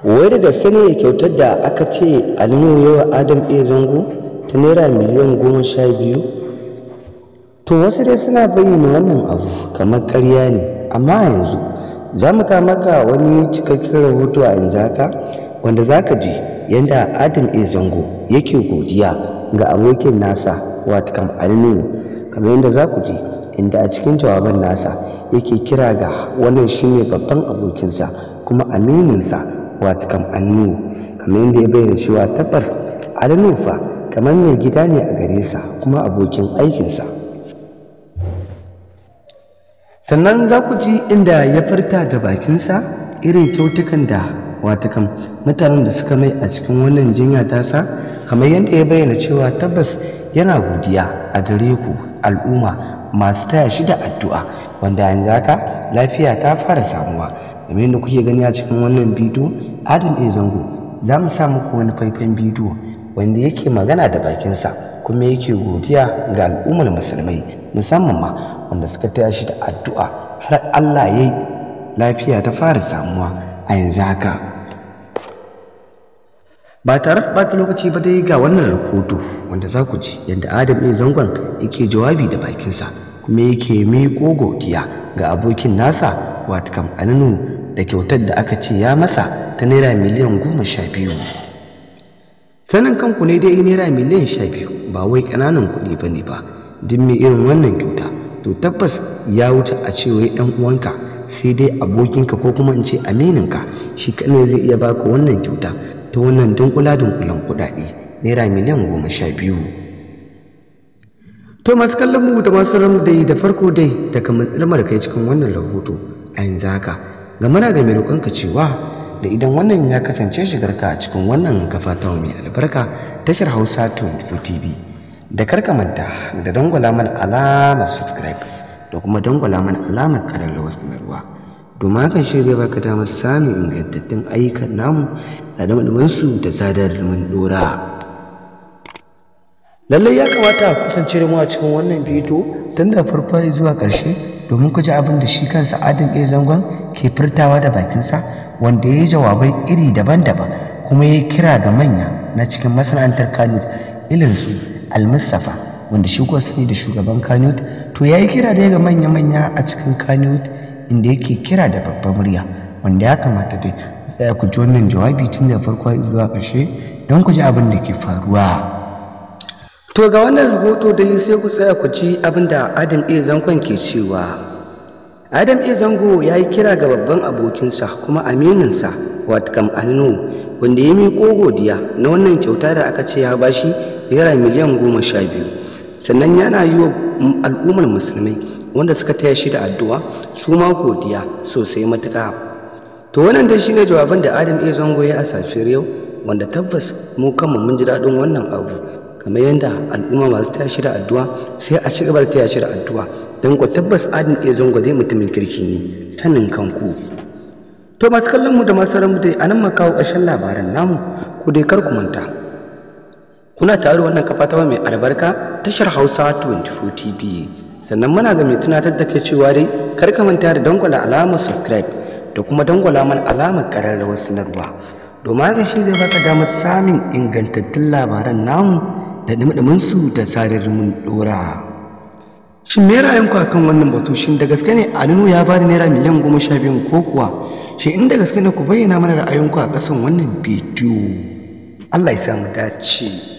Wai da gaske ne kyautar da aka ce Ali Nuhu ya wa Adam A. Zango ta naira miliyan 12? To wasu dai suna bayyana wannan abu kamar ƙarya ne, amma a yanzu za mu kawo maka wani cikakken rahoto a yanzu haka wanda za ka ji yadda Adam A. Zango yake godiya ga abokin nasa wato Ali Nuhu, kamar yadda za ku ji inda a cikin jawaban nasa yake kira ga wannan shine babban abokinsa kuma amininsa wato Ali Nuhu, kamar yadda ya bayyana cewa tabbas Ali Nuhu fa kamar mai gida ne a gare sa kuma abokin aikinsa. Sannan za ku ji inda ya furta da bakinsa irin kyautukan da watakan mutanen da suka mai a cikin wannan jinya tasa, kamar yadda ya bayyana cewa tabbas yana godiya a gare ku al'umma masu taya shi da addu'a, wanda yanzu haka lafiya ta fara samuwa. Kamar yadda kuke gani a cikin wannan bidiyo, Adam A. Zango za mu sa muku wani faifan bidiyo wanda yake magana da bakinsa kuma yake godiya ga al'ummar musulmai, musamman ma wanda suka taya shi da addu'a har Allah ya yi lafiya ta fara samuwa a yanzu haka. Ba tare da ɓata lokaci ba dai ga wannan rahoto wanda za ku ji yadda Adam A. Zangon yake jawabi da bakinsa kuma yake miƙo godiya ga abokin nasa wato Ali Nuhu da kyautar da aka ce ya masa ta naira miliyan 12. Sanin kanku ne dai naira miliyan 12 ba wai ƙananan kuɗi ba ne ba, duk mai irin wannan kyauta to tabbas ya wuce a ce wai ɗan uwanka, sai dai abokinka ko kuma in ce amininka shi kaɗai zai iya baka wannan kyauta ta wannan dunkula-dunkulan kuɗaɗe naira miliyan 12. To masu kallon mu da masu ramu dai da farko dai daga matsalmar kai cikin wannan rahoto a yanzu haka ga muna ga mai roƙonka cewa da idan wannan ya kasance shigarka a cikin wannan kafa ta mai albarka tashar Hausa 24 TV, da karka manta da dangwala mana alamar subscribe da kuma dangwala mana alamar ƙararrawar sanarwa, domin hakan shi zai baka damar samun ingantattun ayyukan namu da dumadumin su da zadar mun dora. Lallai ya kamata ku kasance da mu a cikin wannan bidiyo tun da farko zuwa ƙarshe domin ku ji abin da shi kansa Adam A. Zangon ke furtawa da bakinsa, wanda ya yi jawabai iri daban-daban kuma ya kira ga manya na cikin masana'antar Kannywood irin su Almustapha, wanda shi kuwa sani da shugaban Kannywood. To ya yi kira dai ga manya-manya a cikin Kannywood inda yake kira da babbar murya, wanda ya kamata dai tsaya ku ji wannan jawabi tun da farko zuwa ƙarshe don ku ji abin da ke faruwa. To ga wannan rahoto dai sai ku tsaya ku ji abin da Adam A. Zangon ke cewa. Adam A. Zango ya yi kira ga babban abokinsa kuma amininsa wato Ali Nuhu, wanda ya miƙo godiya na wannan kyauta da aka ce ya bashi naira miliyan 12. Sannan yana yi wa al'ummar musulmai wanda suka taya shi da addu'a su ma godiya sosai matuƙa. To wannan dai shine jawaban da Adam A. Zango ya a safiyar yau, wanda tabbas mu kanmu mun ji daɗin wannan abu, kamar yadda al'umma masu taya shi da addu'a sai a ci gaba da taya shi da addu'a, don ku tabbas Adam A. Zango dai mutumin kirki ne, sanin kanku. To masu kallon mu da masu mu dai anan mu kawo ƙarshen labaran namu, ku dai kar ku manta kuna tare wannan kafa ta mai albarka tashar Hausa 24 TV. Sannan muna ga mai tunatar da kai cewa dai kar ka manta da dangwala alamar subscribe da kuma dangwala mana alamar ƙararrawar sanarwa, domin haka shi zai baka damar samun ingantattun labaran namu da dumadumin su da zarar mun dora. Shin me ra'ayinku akan wannan batu? Shin da gaske ne Ali Nuhu ya bada naira miliyan 12 ko kuwa? Shin inda gaske ne ku bayyana mana ra'ayinku a ƙasan wannan bidiyo. Allah ya samu dace.